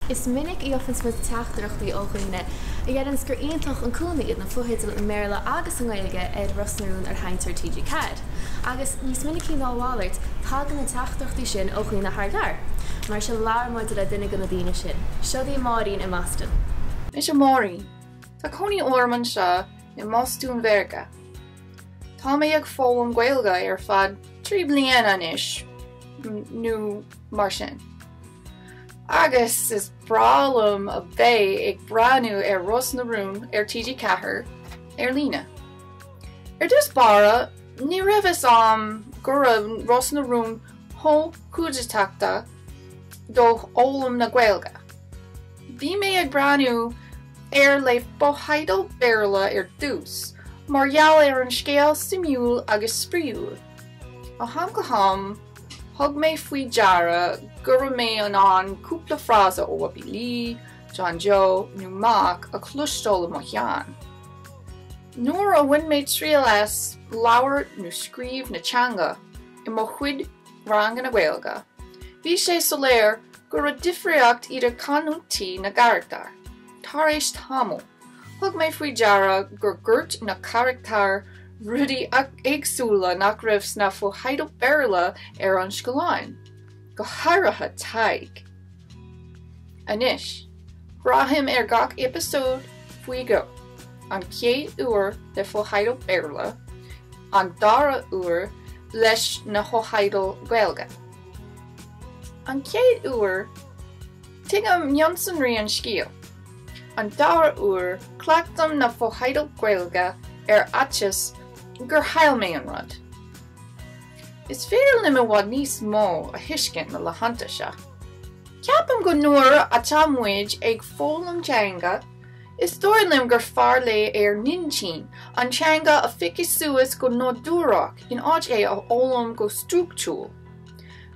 Is minic a gheofas muid teachtaireachtaí ó dhaoine a dheireanns gur iontach an cúnamh iad na fotheidil i mBéarla agus i nGaeilge ar Ros na Rún ar Sheinnteoir TG4. Agus, níos minicí ná a mhalairt, tagann na teachtaireachtaí sin ó dhaoine thar lear. Mar sin labhair muid le duine de na daoine sin. Seo í Máirín i mBoston. Mise Máirín. Tá cónaí orm anseo i mBostún Mheiriceá. Tá mé ag foghlaim Gaeilge ar feadh 3 bliana anois, nó mar sin. Agus is breá liom a bheith ag breathnú ar Ros na Rún ar TG4 ar líne. Ar dtús báire, ní raibh fhios a'm go raibh Ros na Rún chomh cuiditheach do fhoghlaim na Gaeilge. Bhí mé ag breathnú air le fotheidil Béarla ar dtús, mar gheall ar an scéal suimiúil agus spraíúil. Ó am go ham, Thug mé faoi deara go raibh mé in ann cúpla frása ó Whoopie Lee, John Joe nó Mac a chloisteáil i mo cheann. Nuair a bhain mé triail as labhairt nó scríobh na teanga i mo chuid ranganna Gaeilge, bhí sé soiléir go raibh difríocht idir canúintí na gcarachtar. Tar éis tamaill, Thug mé faoi deara gur dhúirt na carachtair rudaí éagsúla nach raibh sna fotheidil Béarla ar an scáileán, go háirithe Tadhg. Anois, braithim ar gach eipeasóid faoi dhó, an chéad uair le fotheidil Béarla, an dara huair leis na fotheidil Gaeilge. An chéad uair, tuigim mionsonraí an scéil. An dara huair, cleachtaim na fotheidil Gaeilge ar fhaitíos gur chaill mé an rud. Is féidir liom i bhfad níos mó a thuiscint na laethanta seo. Ceapaim go nuair atá muid ag foghlaim teanga, is dóigh liom gur fearr le ár n-intinn an teanga a phiocadh suas go nádúrach in áit é a fhoghlaim go struchtúil.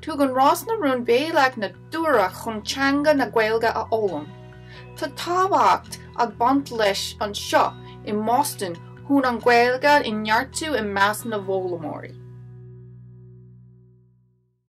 Tugann Ros na Rún bealach nádúrach chun teanga na Gaeilge a fhoghlaim. Tá tábhacht ag baint leis anseo i mBoston chun an Ghaeilge a neartú i measc na bhfoghlaimeoirí.